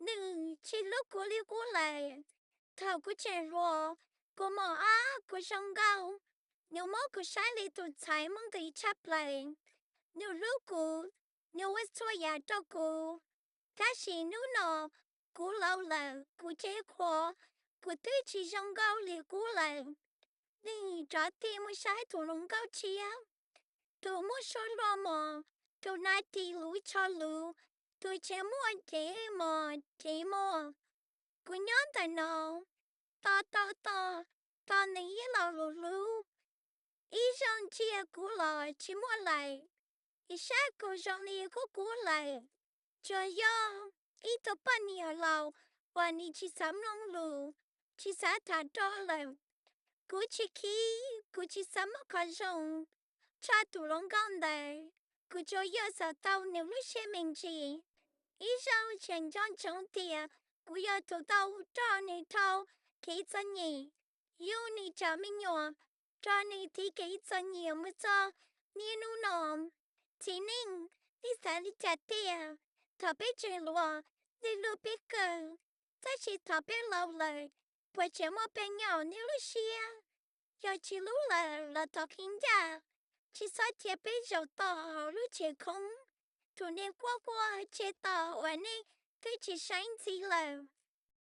Nws tsis hlub kuv li qub lawm. Thaum kuv tseem hluas, kuv mos ab kuv zoo nkauj, nws muab kuv saib li tus ntxhais muaj nqis tshaj plaws. Nws hlub kuv, nws ua txhua yam rau kuv. Tab sis hnub no kuv laus lawm, kuv cev qhuav, kuv twb tsis zoo nkauj li qub lawm. Nws rov tig mus saib tus hluas nkauj tshiab, tus muaj suab luaj mos, tus hnav ris luv tsho luv, tus tsev muaj cev mos cev muag. Kuv nyob ntawm no, tos tos tos, tos nws ib los lus hlub. Ib zaug ntsia kuv los tsis muaj lawm, ib sab kuv zoo li qub qub lawm. Tsuas yog ib tug poj niam laus uas nws tsis xav mloog lus, tsis xav tham rau lawm. Kuv tsis khib, kuv tsis xav muab qhov zoo tshaj tus hluas nkauj ntawd, kuv tsuas yog xav tau nws lub siab me ntsis. Ib zaug tseem nco ntsoov tias kuv yog tus tau rau nws dhau kev txom nyem, yug nws tsam me nyuam, rau nws tiv kev txom nyem mus txog niaj hnub no. Txiv neej, nej xav li cas tiag? Thaum peb tseem hluas, nej hlub peb kawg, tab sis thaum peb laus lawm, puas tseem muaj pes nyaum nej lub siab? Yog tsis hlub lawm los thov qhia ncaj, tsis txhob cia peb zaum tau hauv lub tsev khoob, tus neeg quaj quaj tseg tos uas nej twb tsis saib ntxiv lawm.